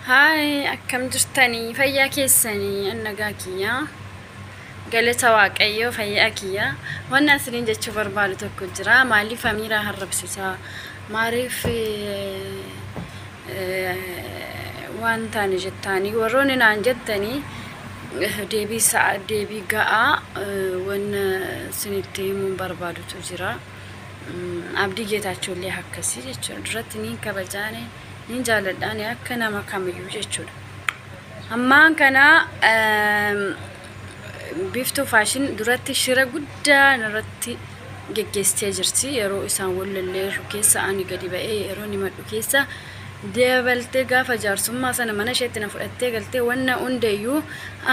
Haay, akkam jirtanii? Fayyaa keessanii? An nagaa kiyya. Galata Waaqayyoo, fayyaa kiyya. Wanna isiniin jechuu barbaadu tokko jira. Maaliif Amiiraa harrabsisaa? Maaliif waan taane jettaanii warroonni naan jettanii, deebii sa'a deebii ga'aa wanna isinitti himuun barbaadutu jira. Abdii Geetaachoo illee akkasii jechuudha. Duratti niin kabajaane, niin jaaladhaani akka nama kamiyyuu jechuudha. Ammaan kana Biiftuu Faashin duratti shira guddaa irratti geggeessitee jirti. Yeroo isaan wal lolleerru keessa ani gadi ba'ee yeroo himadhu keessa dabaltee gaafa jaarsummaa sana mana isheetti na fudhattee galtee, wanna hundayyuu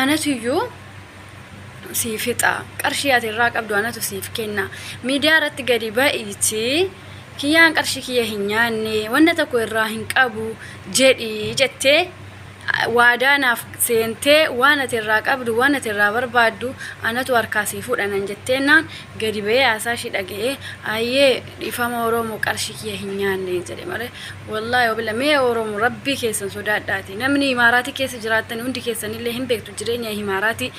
anatuyyuu sii fixa, qarshii ati irraa qabdu anatu siif kenna, miidiyaa irratti gadi ba'iiti kiyyaan qarshii kiyya hin nyaanne, wanna tokko irraa hin qabu jedhi jettee waadaa naaf seentee, waan ati irraa qabdu, waan ati irraa barbaaddu anatu harkaa sii fuudha nan jetteennaan gadi ba'ee haasaa ishii dhaga'ee, ayyee dhiifama Oromoo, qarshii kiyya hin nyaanne jedhe malee. Wallaahi wabila mee Oromoo, rabbii keessan sodaadhaati. Namni Imaaraatii keessa jiraattan hundi keessanillee hin beektu jireenya Imaaraatii.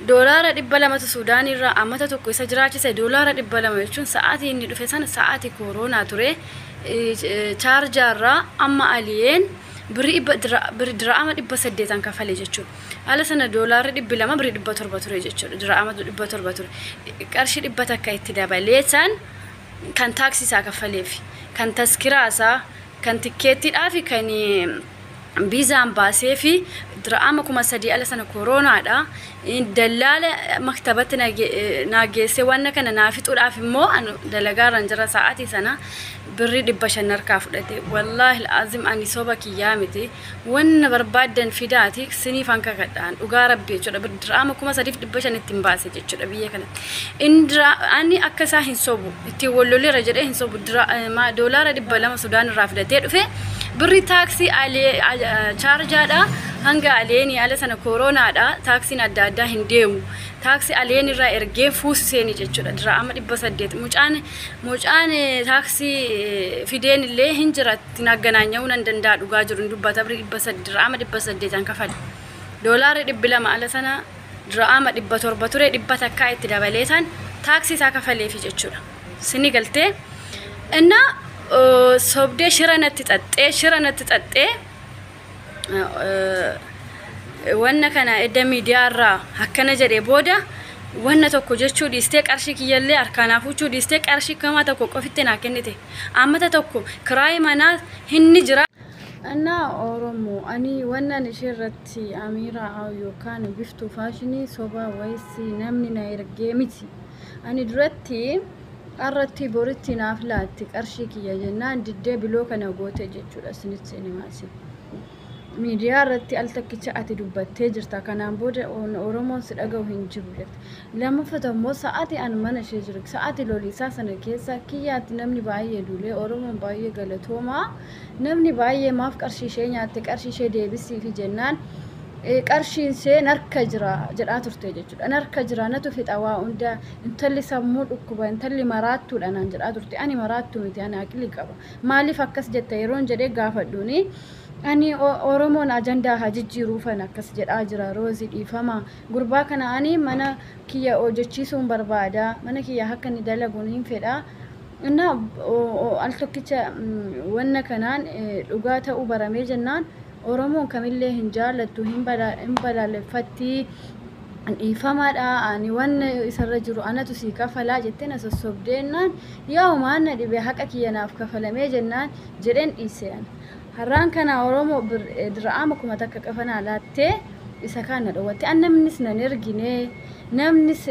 Doolaara 200tu Suudaan irraa amata tokko isa jiraachise. Doolaara 200 jechuun sa'aatii inni dhufe sana sa'aatii kooroonaa ture. Chaarjaarraa amma aliyeen birrii dira'ama 800n kafale jechuudha. Haala sana doolaarri 200 birrii 700 ture jechuudha. Dira'ama 700 ture. Qarshii 100 itti dabalee san kan taaksii isaa kaffaleef, kan taskiraa isaa, kan tikkeettiidhaa fi kan biizaan baasee fi dira'ama 3000 ala sana koroonaadha. Dallaala maktabatti naa geessee wanna kana naa fixuudhaaf immoo dalagaarran jira sa'aatii sana birrii 500 harkaa fudhate. Wallaahi azim, ani soba kiyyaa miti. Wanna barbaaddan fidaati siniif hanka kadhaan dhugaa rabbi jechuudha. Dira'ama 3500 ittiin baase jechuudha biyya kanatti. Inni ani akka isaa hin sobu, ittiin walloleera jedhee hin sobu. Doolaara 200 Sudaan irraa fidatee dhufe, birri taaksii chaarjaadha hanga aleenii ala sana kooroonaadha, taaksiin adda addaa hin deemu. Taaksii aleen irraa ergee fuusiseeni jechuudha. Dira'ama 800 mucaan taaksii fideen illee hin jira, ittiin agganaanya'uu nan danda'a, dhugaa jiru hin dubbata. Birri 800, dira'ama 800n kafale. Doolaarri 200 ala sana dira'ama 700 ture, 100 itti dabaleetan taaksii isaa kafaleefi jechuudha. Sini galtee innaa sobdee shira natti xaxxee wanna kana edda miidiyaa irraa akkana jedhee booda wanna tokko jechuu dhiistee, qarshii kiyyallee harkaan fuuchuu dhiistee, qarshii 1000 qofitti naa kennite. Ammata tokko kiraayii manaa hinni jira. Annaa Oromoo, ani wannan ishee irratti Amiiraa yookaan Biftuu Faashinii soba wayisi namni na ergee miti. Ani duratti har'atti boritti naaf laatti qarshii kiyya jennaan diddee biloo kana goote jechuudha isinitti himaasi. Miidiyaa irratti al takkicha ati dubbattee jirta, kanaan booda Oromoon si dhaga'u hin jiru jette. Lammaffata immoo sa'aatii an mana ishee jiru sa'aatii loliisaa sana keessa kiyyaatti namni baay'ee duulee, Oromoon baay'ee galatoomaa, namni baay'ee maaf qarshii ishee nyaatte, qarshii ishee deebisiifi jennaan qarshiin ishee narka jira jedhaa turte jechuudha. Narka jira, natu fixa waa hunda, intalli sammuu dhukkuba, intalli maraattuudha naan jedhaa turte. Ani maraattuu miti, ani aqlii qaba. Maaliif akkas jette yeroon jedhee gaafadhuuni, ani Oromoon ajandaa haa jijjiiruufan akkas jedhaa jira. Roozii, dhiifama, gurbaa kana ani mana kiyya hojjechiisuun barbaada, mana kiyya akka inni dalaguun hin fedha. Innaa al tokkicha wanna kanaan dhugaa ta'uu baramee jennaan Oromoon kamillee hin jaallattu, hin balaaleffatti, dhiifamaadha, ani wanna isarra jiru anatu sii kafalaa jettee na sossobdeennaan, yaa na dhibe, haqa kiyya naaf kafalamee jennaan jedheen dhiise ani. Har'aan kana Oromoo, dira'ama 1000 qafanaa laattee isa kaan na dhowwatte. An namnis nan ergine, namnis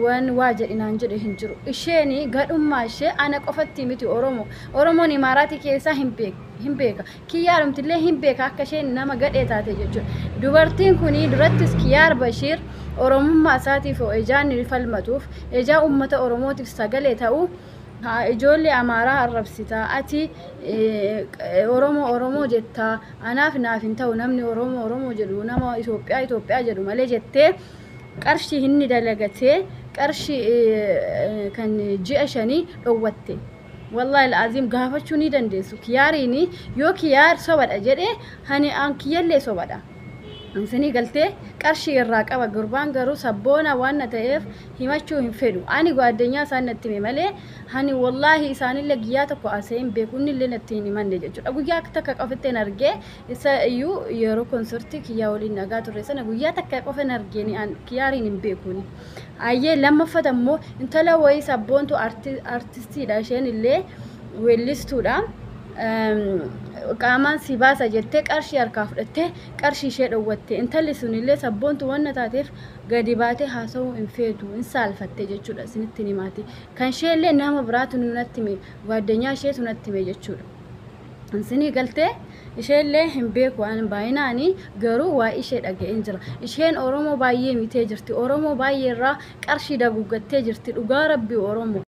waan waa jedhinaan jedhe hin jiru. Isheen gadhummaa ishee ana qofatti miti Oromoo. Oromoon Imaaraatii keessaa hin beeka. Kiyyaadhumtillee hin beeka akka isheen nama gadhee taate jechuudha. Dubartiin kun durattis Kiyyaar Bashiir Oromummaa isaatiif ejaan ni falmatuuf, ejaa uummata Oromootiif sagalee ta'uu, ijoollee Amaaraa arrabsitaa, ati Oromoo Oromoo jettaa, anaaf naaf hin ta'u namni Oromoo Oromoo jedhu, nama Itoophiyaa Itoophiyaa jedhu malee jettee, qarshii inni dalagatee qarshii kan ji'a 5 dhowwatte. Wallaahi al'aziim, gaafachuu ni dandeessu. Kiyaariin yoo Kiyaar sobadha jedhe, hani an kiyyallee sobadha. Isinii galtee? Qarshii irraa qaba gurbaan, garuu sabboona waan na ta'eef himachuu hin fedhu. Ani gwaaddanyaa isaan natti hime malee, hani wallaahi isaanillee guyyaa tokko asee hin beeku, innillee natti hin himanne jechuudha. Guyyaa takka qofa hin argee, isa iyyuu yeroo konsertii kiyyaa waliin nagaa turre sana guyyaa takka qofa hin argeeni, an Kiyaariin hin beekuuni. Ayyee, lammaffata immoo intala wayii sabboontu artistiidha, isheen illee weellistuudha. Qaamaan si baasa jettee qarshii harkaa fudhattee qarshii ishee dhowwatte. Intalli sun illee sabboontu wanna taateef gadi baatee haasa'uu hin feetu, hin saalfatte jechuudha. Isinitti himaati, kan ishee illee nama biraatu natti hime, gwaaddanyaa isheetu natti hime jechuudha. Isinii galtee? Ishee illee hin beeku waan baay'inaanii, garuu waa ishee dhaga'een jira. Isheen Oromoo baay'ee mitee jirti, Oromoo baay'ee irraa qarshii daguuggattee jirti, dhugaa rabbii Oromoo.